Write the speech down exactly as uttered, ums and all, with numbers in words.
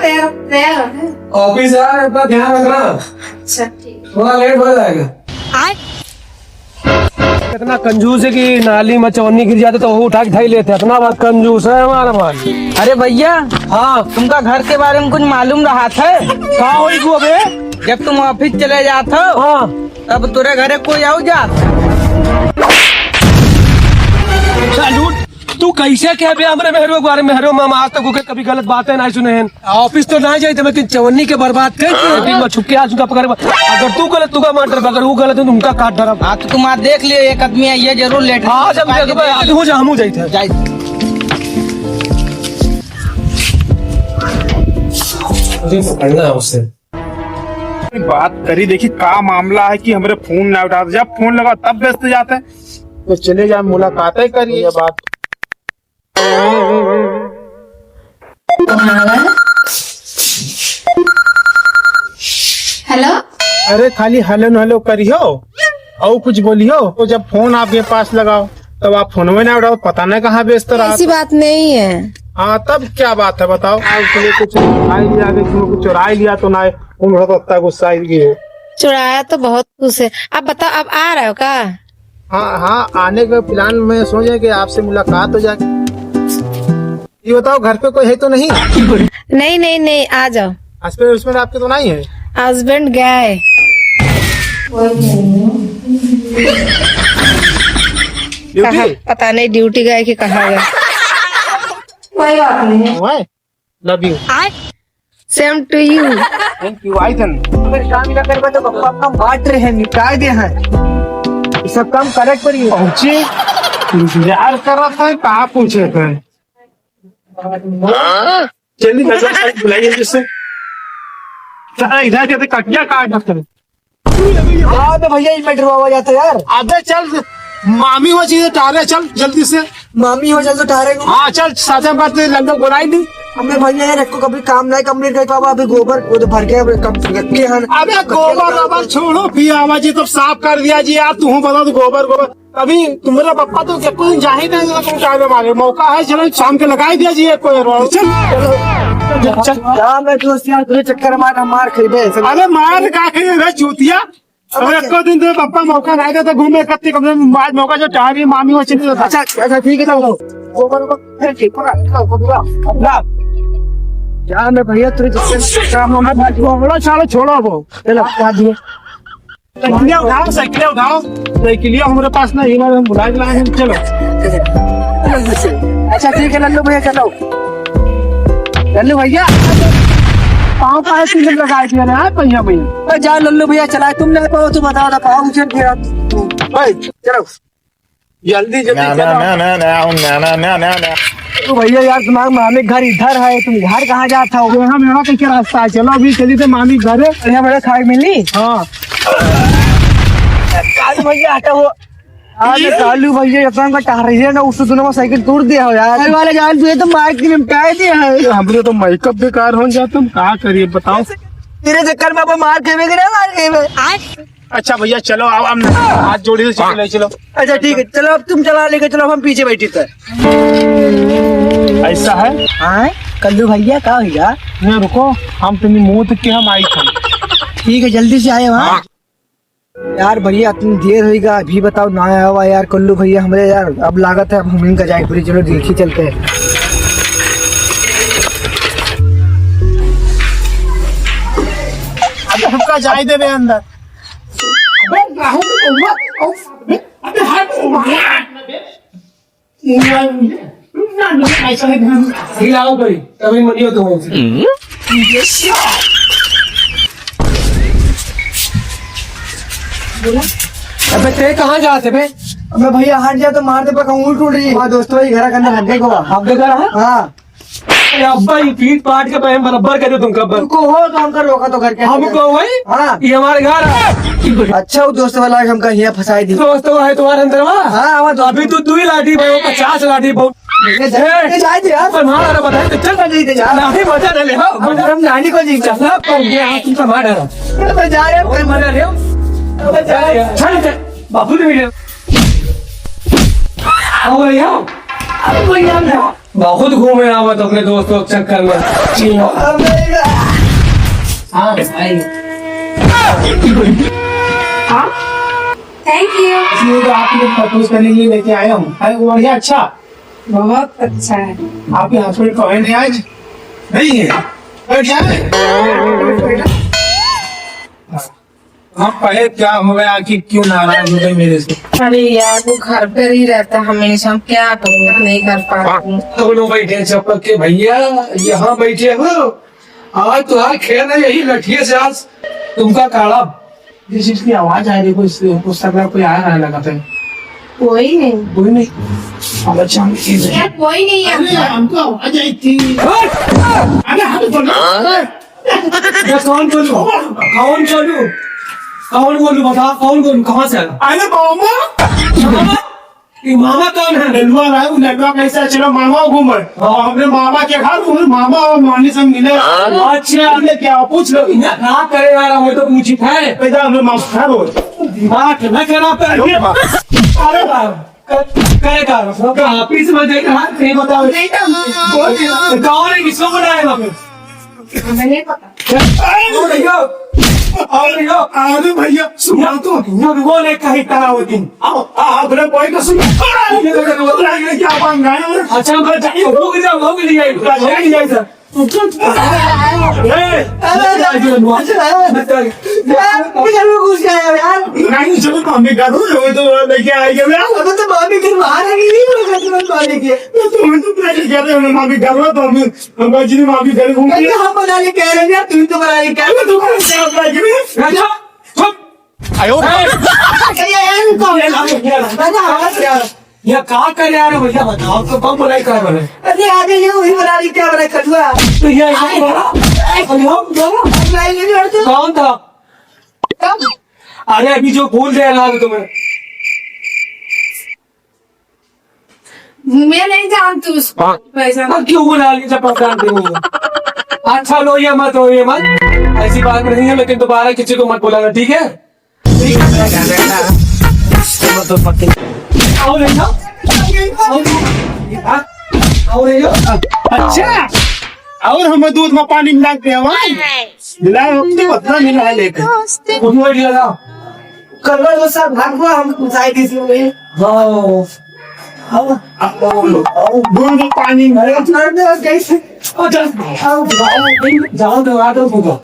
तैयार, तैयार है। ऑफिस आ रहा है, अपना ध्यान रखना। अच्छा, ठीक। थोड़ा लेट हो जाएगा। आय। इतना कंजूस है कि नाली में चवन्नी गिर जाते तो वो उठा के ढाई लेते। इतना बात कंजूस है हमारा माल। अरे भैया, हाँ। तुमका घर के बारे में कुछ मालूम रहा था? का होई गो बे? जब तुम ऑफिस चले जात हो, हाँ। तब तोरे घरे कोई आऊ जात? सालूट, तू कैसे कह बे हमरे मेहरो के बारे में? मेहरो में हम आज तक ओके कभी गलत बातें नहीं सुने हैं। ऑफिस तो ना जाए, लेकिन चवन्नी के बर्बाद कर दिया। दिन में छुप के आज उनका पकड़, अगर तू गलत, तू का मार डरब, अगर वो गलत है, तो उनका काट डरब। हाँ, तो तुम आज देख लियो, एक आदमी है, ये जरूर लेट। आज हम देखबे, आज हो जा, हमहू जाइत है। जाइत। मुझे पकड़ना है उससे। बात करी, देखी का मामला है कि हमरे फोन ना उठात, जब फोन लगा तब व्यस्त जात है। तो चले जाए, मुलाकात ही करिए। ये बात। हेलो। अरे खाली हेलो न हेलो करियो, और कुछ बोलियो। तो जब फोन आपके पास लगाओ तब आप फोन में ना उठाओ, पता नहीं कहाँ व्यस्त रहा। ऐसी बात नहीं है। हाँ, तब क्या बात है बताओ? आज तुम्हें कुछ खाई लिया, कि तुम्हें कुछ चुराई लिया तो ना, तुम बहुत गुस्सा ही हो। चुराया तो बहुत कुछ है। अब बताओ, अब आ रहे हो का? हाँ, हाँ, आने के प्लान में सोचे कि आपसे मुलाकात हो जाए। ये बताओ, घर पे कोई है तो नहीं? नहीं, नहीं, नहीं, आ जाओ। हस्बैंड, हस्बैंड आपके तो नहीं है? हस्बैंड गए। ड्यूटी? कहाँ? पता नहीं ड्यूटी गए कि कहाँ गए। कोई बात नहीं है। हुआ है? Love you। Same to you। Thank you। आई थन। अगर काम ना करबा तो पप्पा का बांट रहे हैं, निकाल दे हैं। ये सब काम करे के पड़ी। पहुंचे, इंतजार कर रहा था, कहाँ पूछे थे? चलिए, मैं तो साथ बुलाइए जिससे। साला इधर के तो कटिया काट रखते हैं। हाँ, तो भैया, ये मेट्रो आवा जाता यार। अबे चल, मामी वो चीजें टारे, चल जल्दी से। मामी हो जाए तो टारे को। हाँ, चल, साझा बात है, लंदन बुलाई नहीं। हमें भैया यार, एक को कभी काम नहीं, कंप्लीट कर पावा, अभी गोबर वो तो भर के, अभी कम रखे हैं। अबे गोबर, गोबर छोड़ो, फिर आवाजी तो साफ कर दिया जी यार, तू बता दो, गोबर, गोबर। अभी तुम्हारा पप्पा तो क्या कोई जा ही नहीं, तुम क्या मारे, मौका है, चलो शाम के लगाई दिया जी, एक को यार, चल, चल, चल। क्या मैं दोस्त यार, तुझे चक्कर मार, मार खाई बे। अरे मार का खाई रे चूतिया, अबे, एको दिन तो पप्पा मौका नहीं देता घूमे, कत्ती कम से कम आज मौका जो चाह रही है, मामी वो चिन्ह देता। अच्छा, अच्छा, ठीक है, चलो। ऊपर, ऊपर, फिर ठीक, पकड़, पकड़, पकड़, पकड़। जा मैं भैया, तेरे जिससे काम हम आज घूमड़ा साला छोड़ो वो। चलो, काट दिए। साइकिल उठाओ, साइकिल उठाओ। साइकिल हमारे पास नहीं, हम बुला के लाए हैं, चलो। अच्छा, ठीक है, लल्लू भैया, चलो। लल्लू भैया, पाँव का है, तीन लगा दिया ना, भैया, भैया। ए, जा लल्लू भैया, चलाए, तुम नहीं पाओ तो बताओ ना, पाँव उछल दिया। भाई, चलो। जल्दी, जल्दी ना, चलो। ना, ना, ना, ना, ना, ना, ना, ना। तो भैया यार, तुम्हारे मामी घर इधर है, तुम इधर कहाँ जाता हो? यहाँ मेरा कैसे रास्ता है? चलो, अभी चली थे मामी घर। बढ़िया, बढ़िया खाए मिली? हाँ। कालू भैया, हटा वो। अरे कालू भैया, इतना का टहर रही है ना, उससे तूने वो साइकिल तोड़ दिया हो यार। अरे वाले जान, तुझे तो मार के निपटाए दिया है। हमरे तो मेकअप बेकार हो जाता, हम का करिए बताओ। तेरे चक्कर में अब मार खेबे कि नहीं मार खेबे? अच्छा भैया चलो, अब हम हाथ जोड़ी से चलो, ले चलो। अच्छा ठीक है, चलो अब तुम चला लेके चलो, हम पीछे बैठी थे। ऐसा है? हाँ, कल्लू भैया का भैया? नहीं रुको, हम तनी मुंह तक के हम आई थे। ठीक है, जल्दी से आए वहाँ। यार भैया, इतनी देर होइगा, अभी बताओ ना आया हुआ यार। कल्लू भैया हमरे यार, अब लागत है अब हम इनका जाए पूरी। चलो देखी चलते हैं। अबे हमका जाए दे बे अंदर। अबे राहुल, अबे, अबे, अबे हट। हिलाओ भाई, तभी मनियो तो हो। अबे ते कहाँ जाते बे? अबे भैया हट जा तो मार दे, पका ऊँट उड़ रही। हाँ दोस्तों, ये घर के अंदर हट गए को। हट गए घर, हाँ? हाँ। अरे अब्बा, ये पीट पाट के बहन बराबर कर दो तुमका बस। तुमको हो तो हमका रोका तो करके। हमको वही? हाँ। ये हमारे घर है। अच्छा, वो दोस्त वाला हमका यहाँ फंसाई दी। दोस्त वो है तुम्हारे अंदर वा? हाँ, वो दोस्त। अभी तू दो ही लाठी भाई, वो पचास लाठी भाई। ये जा-, ए! ये जाए थे यार। पर मार रहा बताए तो चल। नहीं थे यार। नहीं मजा ले ले, हाँ, हम, मजा। हम नानी को नहीं चल। ना कर गया, हाँ, तुमका मार रहा। मैं जा रहे हैं। और मजा ले। मैं जा रहे हैं। चल, चल। बाबू ने मिले। आओ भैया। आओ भैया। बहुत घूमे आवत अपने दोस्तों के चक्कर में। हाँ, भाई। हाँ? Thank you। ये तो आप लोग propose करने के लिए लेके आए हम। अरे, वो बढ़िया, अच्छा। बहुत अच्छा है। आपके husband तो है नहीं आज? नहीं है। बैठ जाए। हाँ, पहले क्या हो गया कि क्यों नाराज हो गए मेरे से? अरे यार, वो घर पर ही रहता हमेशा, हम क्या करूँ, नहीं कर पाती हूँ। दोनों बैठे चपक के, भैया यहाँ बैठे हो, आज तुम्हारा खेल है, यही लठिए से आज तुमका काढ़ा। जिस चीज की आवाज आ रही है, कोई, कोई सगरा कोई आ रहा है लगता है। कोई नहीं। कोई नहीं? अब अच्छा, हम चीज है। यार, कोई नहीं है। अरे, हमको आवाज आई थी। अरे, हम बोलो। ये कौन बोलू? कौन बोलू? कौन बोलू? बता, कौन बोलू? कहाँ से आया? अरे, मामा। मामा? ये मामा कौन है? नेलुआ रहा है, वो नेलुआ कैसे चलो, मामा घूमे। हाँ। और हमरे मामा के घर, वो मामा और मामी से मिले। अच्छा। हमने क्या पूछ लो? इन्हें कहाँ करे आ रहा हो तो पूछी था। पैदा हमरे मामा घर हो। दिमाग न खराब कर। अरे बाप। क-, करे का? तो ऑफिस में देख रहा, नहीं बताओ। नहीं, नहीं, नहीं। कौन है? किसको बुलाए वहाँ पे? हमें नहीं पता। आओ भैया, आओ भैया। अरे भैया, सुना तो। ये वो ले कहीं तरह होती। आओ, आ, अपने भाई को सुन। अरे, ये तो क्या बोल रहा है? क्या बन रहा है? अच्छा, बस जाइए, हो गया, हो गया, हो गया, सर। ए, अरे, अरे, अरे, अरे, यार, मुझे भी घुस गया यार। नहीं, चलो, तो हमें घर हो, तो लेके आएंगे, यार। अबे तो भाभी फिर बाहर आ गई, नहीं होगा तुम्हारे भाभी के। तो तुम्हें तो पहले कह रहे हो, भाभी घर हो, तो हमें हम बाजी ने माफी करे घूम अरे, हम बना ले कह रहे हैं यार, तू तो बना ले कह रहे, तू बना ले कह रहे। अच्छा, चुप। आयो। ए, ये, ये, इनको। ये, ये, ये, अरे, आवाज क्या? ये का कर यार, भैया बताओ, तो बम बुलाई कर रहे। अरे, आगे ये वही बना ले क्या बना खजुआ? तो ये, ये, अरे, हम, अरे, ये नहीं हटते। कौन था? कौन? अरे, अभी जो बोल रहे हैं ना तुम्हें। मैं नहीं जानती उसको। पैसा अब क्यों बुला ली जब पहचानते नहीं हो? अच्छा लो ये मत, लो ये मत, ऐसी बात नहीं है, लेकिन दोबारा किसी को मत बुलाना, ठीक है? ठीक है। और नहीं हो? और नहीं हो? हाँ? और नहीं हो? अच्छा, और हमें दूध में पानी मिला के दे भाई। मिला, हम तो पता मिला है लेकिन। उसमें लगा। कलर वो सब भाग गया, हम कुछ आए किसी में। हाँ। हाँ। अब, अब, अब दूध में पानी मिला। छोड़ दो, कैसे? ओ, जाओ, जाओ, जाओ, जाओ, जाओ, जाओ।